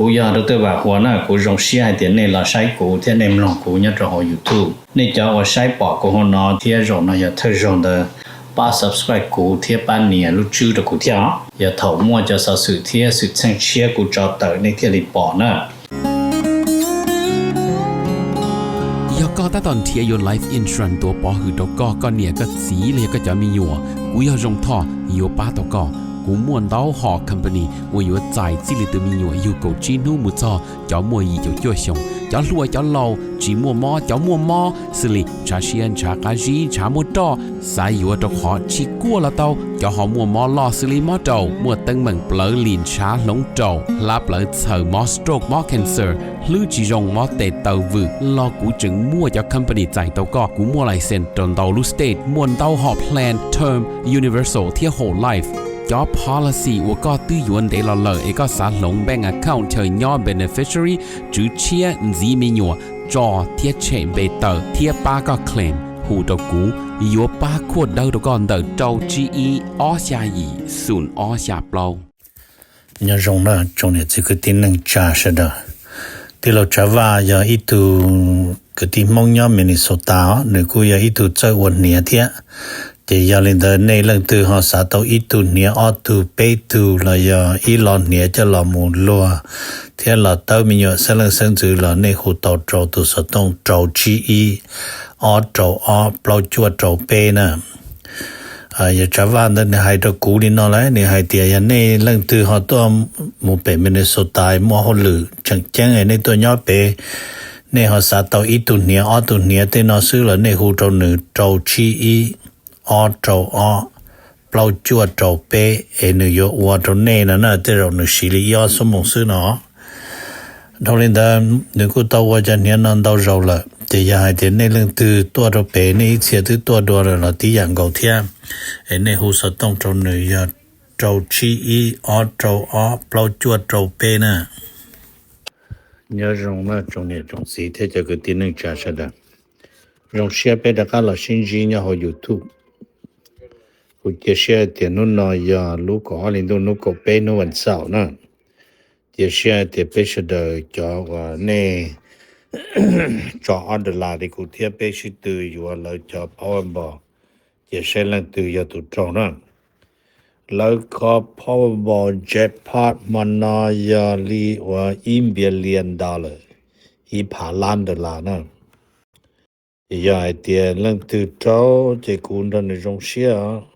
Kuv yog Dr. Vam Huas na, kuv zoo siab hais tias nej los saib kuv thiab nej mloog kuv nyob rau hauv YouTube. Nej cov uas saib pom kuv hauv no thiab zaum no yog thawj zaug ntawd, pab subscribe kuv thiab pab nias lub tswb rau kuv thiab os. Yog thaum muaj cov xov xwm thiab xwm txheej tshiab kuv tso tawm nej thiaj li pom na. Yog koj tab tom nrhiav yuav life insurance tuav pov hwm rau koj, koj niam koj txiv los yog koj cov me nyuam, kuv yog Zoo Thoj yuav pab tau koj. Kuv muaj ntau hom company uas yuav txais txij li tus me nyuam yug kaum tsib hnub mus txog cov muaj yim caum cuaj xyoos, cov hluas cov laus, tsis muaj mob cov muaj mob, xws li ntshav siab ntshav qab zib ntshav muaj roj, xav yuav rau qhov tsis kuaj los tau, cov ho muaj mob loj xws li mob raum, muaj teeb meem plawv lim ntshav hloov raum, hlab plawv txhaws, mob stroke mob cancer, hlwb tsis zoo mob tes taw vwm los kuv tseem muaj cov company txais tau koj. Kuv muaj license rau ntau lub state, muaj ntau hom plan term, universal thiab whole life. Cov policy uas koj twb yuav ntev los lawm es koj xav hloov bank account chaw nyob beneficiary, tswv tshiab, ntxiv me nyuam, tso thiab tshem npe tawm thiab pab koj claim, hu rau kuv, yuav pab khuaj dawb rau koj ntawm rau tsib ib ob xya yim xoom ob xya plaub. Nyob zoo na tsoom niam txiv kwv tij neej tsa sawv daws. Tij laug Tsav Vaj yog ib tug kwv tij Hmoob nyob Minnesota os, nws kuj yog ib tug txawj ua hniav thiab. Ces yog li ntawd nej leej twg ho xav tau ib tug hniav ob tug peb tug los yog ib lo hniav coj los mus luag thiab los tawb me nyuam xeeb leej xeeb ntxwv los nej hu tau rau tus xov tooj rau tsib ib ob rau ob plaub cuaj rau peb na. Yog Tsav Vaj ntawd nws hais rau kuv li no lawm, nws hais tias yog nej leej twg ho tuaj mus pem Minnesota muaj hauj lwm tseem ceeb nej tuaj nyob pem, nej ho xav tau ib tug hniav ob tug hniav tej no xwb los nej hu rau nws rau tsib ib ob rau ob plaub cuaj rau peb es nws yuav ua rau nej no na, tej zaum nws siv li ib ob xuab moos xwb no. Dhau li ntawd nws kuj tau ua cov hniav no ntau zaus lawm, ces yog hais tias nej leej twg tuaj rau pem nej ib txhia twb tuaj dua lawm los tib yam nkaus thiab, es nej hu xov tooj rau nws yog rau tsib ib ob rau ob plaub cuaj rau peb na. Nyob zoo na tsoom niam tsoom txiv thiab cov kwv tij neej tsa sawv daws. Zoo siab peb rov qab los sib ntsib nyob hauv YouTube. Kuv cia siab hais tias hnub no yog lub kaum ob hli ntuj, hnub kaum peb, hnub vas xaum na. Cia siab hais tias peb sawv daws cov uas nej tso order li kuv thiab peb sib tw yuav lawv cov Powerball, cia saib leej twg yog tus raug na. Lawv kho Powerball jackpot hmo no yog li uas ib billion dollar, ib phav lab dollar na. Ces yog hais tias leej twg raug ces kuv nrog nws zoo siab os.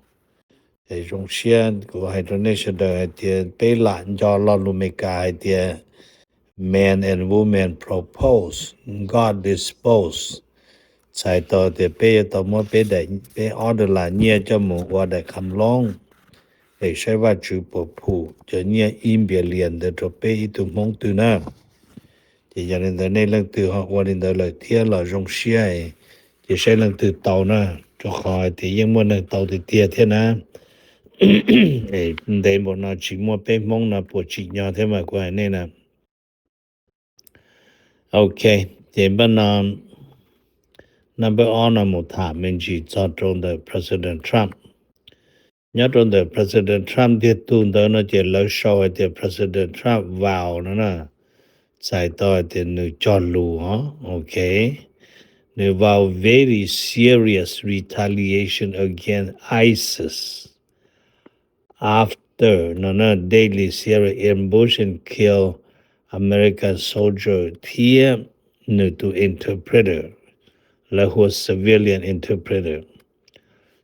Es zoo siab, kuv hais rau nej sawv daws hais tias peb lam nco lo lus Amelikas hais tias man and woman propose, God dispose. Txhais tau tias peb yuav tau muab peb daim, peb ob dollar nyiaj coj mus ua daim kham loob, es saib Vajtswv puas phum cov nyiaj ib billion ntawd rau peb ib tug Hmoob twg na. Ces yog li ntawd nej leej twg ho ua li ntawd lawm thiab los zoo siab, ces saib leej twg tau na, rau qhov hais tias yeej muaj neeg tau tiag tiag thiab na. Ntev npaum no tsis muaj peb Hmoob no puas tsim nyog thiab mas kuv hais nej na. Ok, ces npaj no, number ob no mus tham me ntsis txog rau ntawm President Trump. Nyob rau ntawm President Trump tiag tug ntawd no ces lawv sau hais tias President Trump vow no na, txhais tau hais tias nws cog lus os, ok. Nws vow very serious retaliation against ISIS after no na deadly Syria ambush and kill American soldier thiab nws tus interpreter, lawv hu ua civilian interpreter.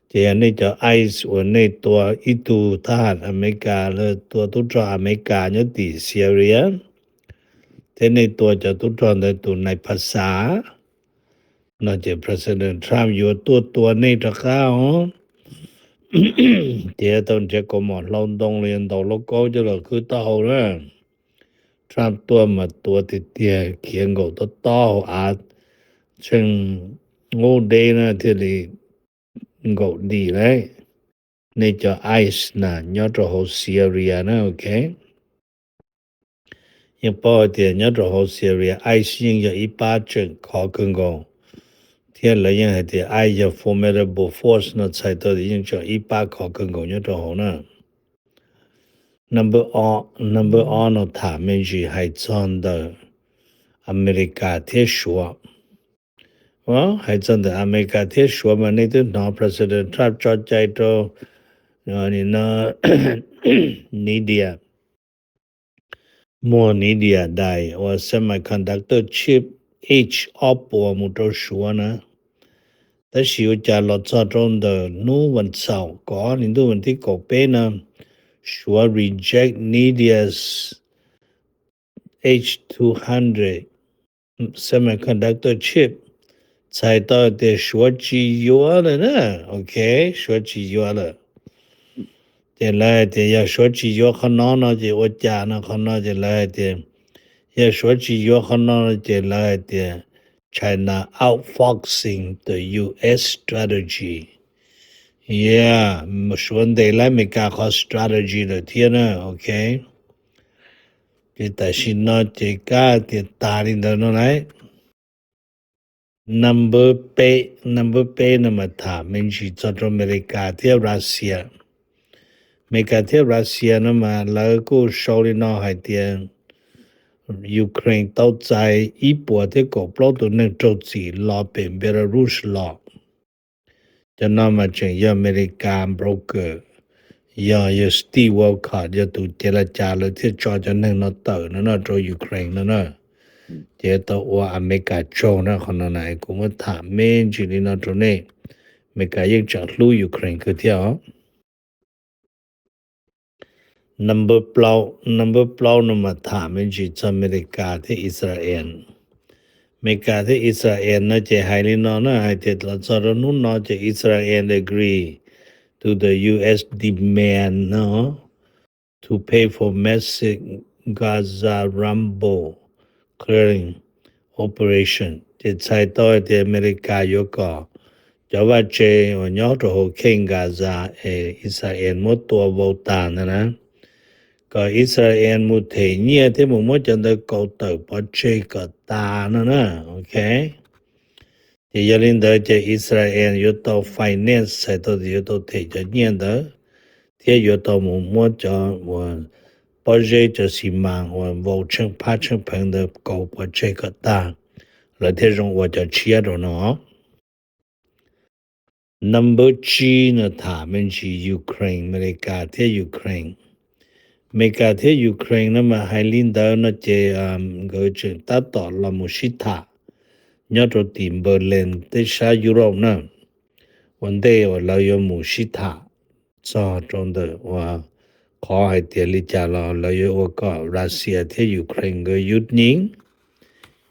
Ces yog nej cov ICE uas nej tua ib tug thab ham Amelikas los tua tub rog Amelikas nyob tim Syria, thiab nej tua cov tub rog ntawd tus nais phas xas no ces President Trump yuav tuaj tua nej rov qab os. Ces yuav tau nrhiav kaus mom hlau ntoo los yog ntaus lauj kaub coj los khwb taub hau na. Trump tuaj mas tua tiag tiag, khiav nkaum tob tob hauv av, tsheej nqub deb na thiaj li nkaum dim lauj. Nej cov ICE na nyob rau hauv Syria na, ok. Yeej paub hais tias nyob rau hauv Syria ICE yeej yog ib pab tseem khov kawg nkaus, thiab lawv yeej hais tias ICE yog formidable force no txhais tau tias yeej tseem ib pab khov kawg nkaus nyob rau hauv na. Number ob, number ob no tham me ntsis hais txog ntawm Amelikas thiab Suav. Hais txog ntawm Amelikas thiab Suav mas nej twb hnov President Trump tso cai rau Nvidia, muag Nvidia daim uas semiconductor chip H ob puas mus rau Suav na. Tab sis ua cas los txog rau ntawm hnub vas xaum kaum ob hli ntuj vas thib kaum peb no, Suav reject Nvidia's H two hundred semiconductor chip, txhais tau tias Suav tsis yuav lawm na. Ok, Suav tsis yuav lawm. Ces lawv hais tias yog Suav tsis yuav qhov no no ces ua cas no, qhov no ces lawv hais tias yog Suav tsis yuav qhov no no ces lawv hais tias China outfoxing the U S strategy. Yeah, Suav ntes lawv Amelikas qhov strategy lawm thiab na. Ok, ces tam sim no ces kab tias tas li ntawd no lauj. Number peb, number peb no mas tham me ntsis txog rau Amelikas thiab Russia. Amelikas thiab Russia no mas lawv kuj sau li no hais tias Ukraine tau txais ib puas thiab kaum plaub tus neeg raug txim los pem Belarus los. Cov no mas tseem yog Amelikas broker, yog, yog Steve Witkoff yog tus cev laj cas lawv thiaj tso cov neeg no tawm no no rau Ukraine no na. Ces tau ua Amelikas tsaug na. Qhov no na kuv muab tham me ntsis li no rau nej. Amelikas yeej tseem hlub Ukraine kawg thiab os. Number plaub, number plaub no mas tham me ntsis txog Amelikas thiab Israel. Amelikas thiab Israel no ces hais li no na, hais tias los txog rau hnub no ces Israel agree to the U S demand no to pay for massive Gaza rubble clearing operation. Ces txhais tau hais tias Amelikas yuav kom cov vaj tse uas nyob rau hauv kheej Gaza es Israel muab tua vau tas ntawd na, kom Israel mus them nyiaj thiab mus muab cov ntawd kaus tawm pov tseg kom tas no na. Ok, ces yog li ntawd ces Israel yuav tau finance, txhais tau tias yuav tau them cov nyiaj ntawd, thiab yuav tau mus muab cov uas pob zeb, cov xi mas uas vau tsheej phab tsheej pheev ntawd kaus pov tseg kom tag, lawv thiaj zoo ua cov tshiab rau no. Number tsib no tham me ntsis Ukraine, Amelikas thiab Ukraine. Amelikas thiab Ukraine no mas hais li ntawd no ces nkawd tseem tab tom los mus sib tham nyob rau tim Berlin tej sab Europe na, ua ntej uas lawv yuav mus sib tham txog rau ntawm uas qhov hais tias li cas los lawv yuav ua kom Russia thiab Ukraine nkawd yub nyeeb.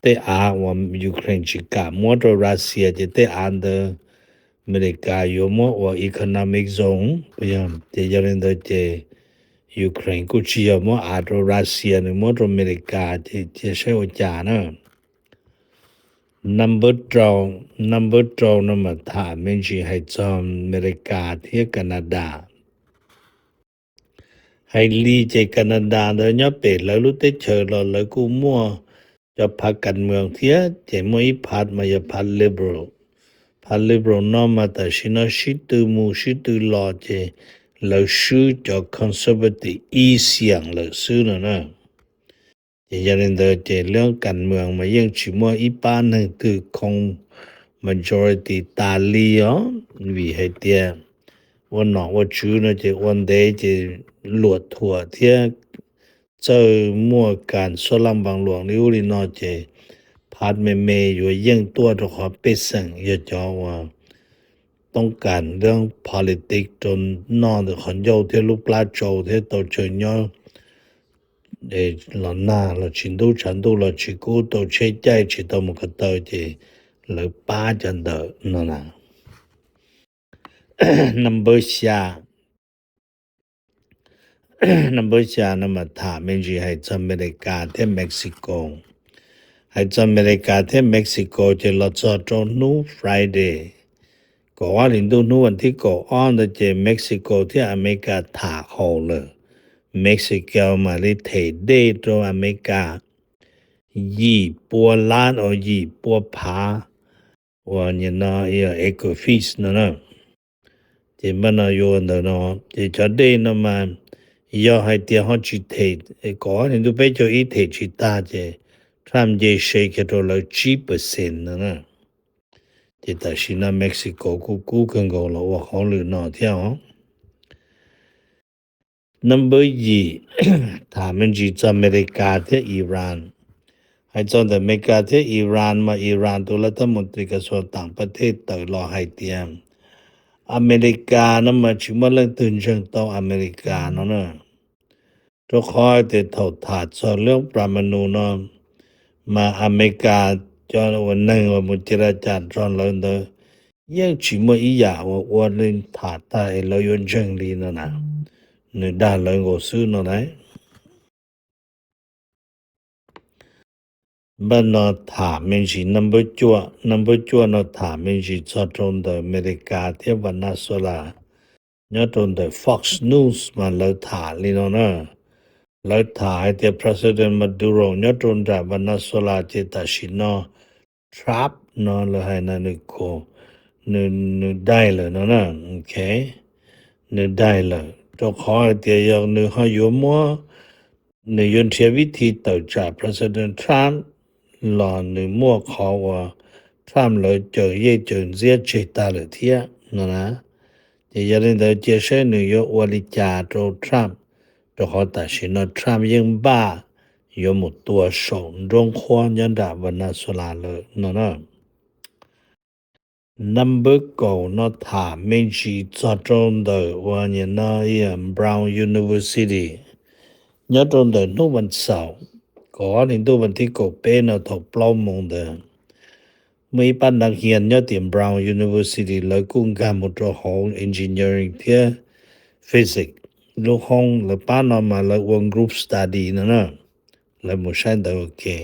Tej av uas Ukraine tsis kam muab rau Russia ces tej av ntawd Amelikas yuav muab ua economic zone. Ces yog li ntawd ces Ukraine kuj tsis yog muab av rau Russia, nws muab rau Amelikas ces cia saib ua cas na. Number rau, number rau no mas tham me ntsis hais txog Amelikas thiab Canada. Hais li ces Canada ntawd nyob pem lawv lub teb chaws los lawv kuj muaj cov phav kas moos thiab, ces muaj ib phav mas yog phav liberal. Phav liberal no mas tam sim no sib tw mus sib tw los ces lawv swb cov conservative ib xiam lawm xwb no na. Ces yog li ntawd ces lub kas moos mas yeej tsis muaj ib pab neeg twg khoo majority tas li os, vim hais tias ua nom ua tswv no ces ua ntev ces luam thuam thiab txawj muaj kas xuab laj npaas luam li ub li no ces phav me me yuav yeej tuaj rau qhov pej xeem yog cov uas toob kas lub politics rau noj ntawm qhov ncauj thiab lub plab tsau thiab tau chaw nyob los nag los tsis ntub, tshav ntuj los tsis kub, tau tsheb caij tsis tau mus ko taw ces lawv pab cov ntawd no na. Number xya, number xya no mas tham me ntsis hais txog Amelikas thiab Mexico. Hais txog Amelikas thiab Mexico ces los txog rau hnub Friday kaum ob hlis ntuj hnub vas thib kaum ob ntawd ces Mexico thiab Amelikas tham haum lawm. Mexico mam li them dej rau Amelikas yim pua lab uas yim pua phav uas nim no yog acre feet no na. Ces npaj no yuav ua ntawm no ces cov dej no mas Yog hais tias ho tsis them, kaum ob hlis ntuj peb caug ib them tsis tag ces Trump nce se kiag rau lawv tsib percent no na. Ces tam sim no Mexico kuj kub kawg nkaus los ua hauj lwm no thiab os. Number yim, tham me ntsis txog Amelikas thiab Iran. Hais txog ntawm Amelikas thiab Iran mas Iran tus laj tab mus tris kas xuas tam pa thej tawm los hais tias Amelikas no mas tsis muaj leej twg ntseeg tau Amelikas no na. Rau qhov tias thaum tham txog lub plamanu no mas Amelikas cov uas neeg uas mus cia li cas nrog lawv ntawd yeej tsis muaj ib yam uas ua li tham tag es lawv yuav ntseeg li no na. Nws dag lawv nkaus xwb no na. Npaj no tham me ntsis number cuaj, number cuaj no tham me ntsis txog rau ntawm Amelikas thiab Venezuela. Nyob rau ntawm Fox News mas lawv tham li no na. Lawv tham hais tias President Maduro nyob rau nram Venezuela ces tam sim no Trump no lawv hais na nws, nws daig lawm no na. Nws daig lawm rau qhov hais tias yog nws ho yuav muab, nws yuav nrhiav vib thi tawm tsam President Trump los nws muaj qhov uas Trump lawv caws yej caws ntxiab tseg tag lawm thiab no na. Ces yog li ntawd cia saib nws yuav ua li cas rau Trump, rau qhov tam sim no Trump yeej npaj yuav mus tua saum nruab nqhuab nyob nram Venezuela lawm no na. Number kaum no tham me ntsis txog rau ntawm uas nim no Brown University. Nyob rau ntawm hnub vas xaum, kaum ob hlis ntuj vas thib kaum peb no thaum plaub moos ntawd, muaj ib pab nav hias nyob tim Brown University lawv kuj nkag mus rau hauv engineering thiab physics lub hoob. Lawv pab no mas lawv ua group study no na. Lawv mus saib ntawd ua ke,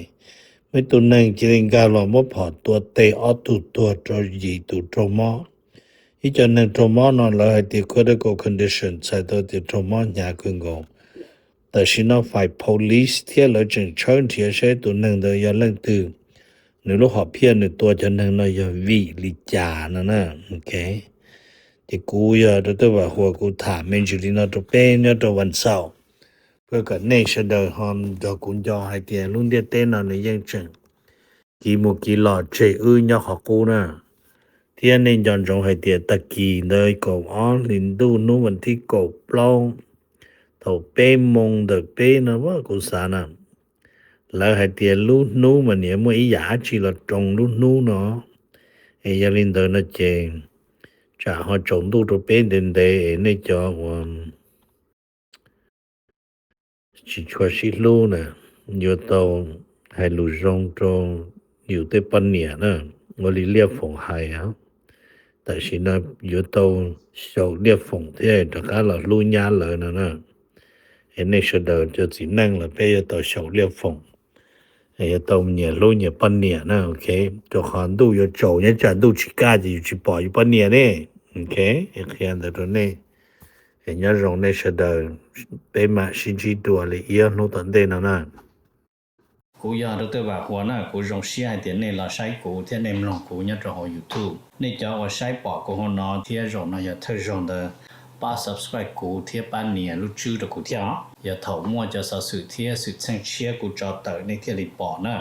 muaj ib tug neeg cia li nkag los muab phom tua teg ob tug tuag rau yim tus raug mob. Ib co neeg raug mob no lawv hais tias critical condition txhais tau tias raug mob hnyav kawg nkaus. Tam sim no fais police thiab lawv tseem tshawb nrhiav saib tus neeg ntawd yog leej twg, nws lub hom phiaj nws tua cov neeg no yog vim li cas no na. Ces kuv yog rau tej vam huas kuv tham me ntsis li no rau peb nyob rau vas xaum, pab kom nej sawv daws ho nrog kuv nco hais tias lub ntiaj teb no nws yeej tseem kiv mus kiv los tseg wb nyob qhov qub na. Thiab nej nco ntsoov hais tias tag kis ntawd kaum ob hlis ntuj hnub vas thib kaum plaub thaum peb moos ntawm peb no kuv xav na, lawv hais tias lub hnub mas niam muaj ib yam dab tsi los roos lub hnub no. Es yog li ntawd no ces tsam ho tsaus ntuj rau peb ntev ntev es nej cov uas tsis tshua sib hlub na, yuav tau hais lus zoo rau yus tej poj niam na, ua li Liaj Foom hais. Tam sim no yuav tau xyaum Liaj Foom thiab rov qab los hlub nyab lawv no na. Es nej sawv daws cov txiv neej los peb yuav tau xyaum Liaj Foom, yuav tau nyias hlub nyias poj niam na. Rau qhov ntuj yuav tsaus nyob tsam ntuj tsis kaj ces yus tsis pom yus poj niam ne. Qhia ntawd rau nej. Nyob zoo nej sawv daws, peb mam sib ntsib dua li ib ob hnub tom ntej no na. Kuv yog rau tej vam huas na, kuv zoo siab hais tias nej los saib kuv thiab nej mloog kuv nyob rau hauv YouTube. Nej cov uas saib pom kuv hauv no thiab zaum no yog thawj zaug ntawd, pab subscribe kuv thiab pab nias lub tswb rau kuv thiab os. Yog thaum muaj cov xov xwm thiab xwm txheej tshiab kuv tso tawm nej thiaj li pom na.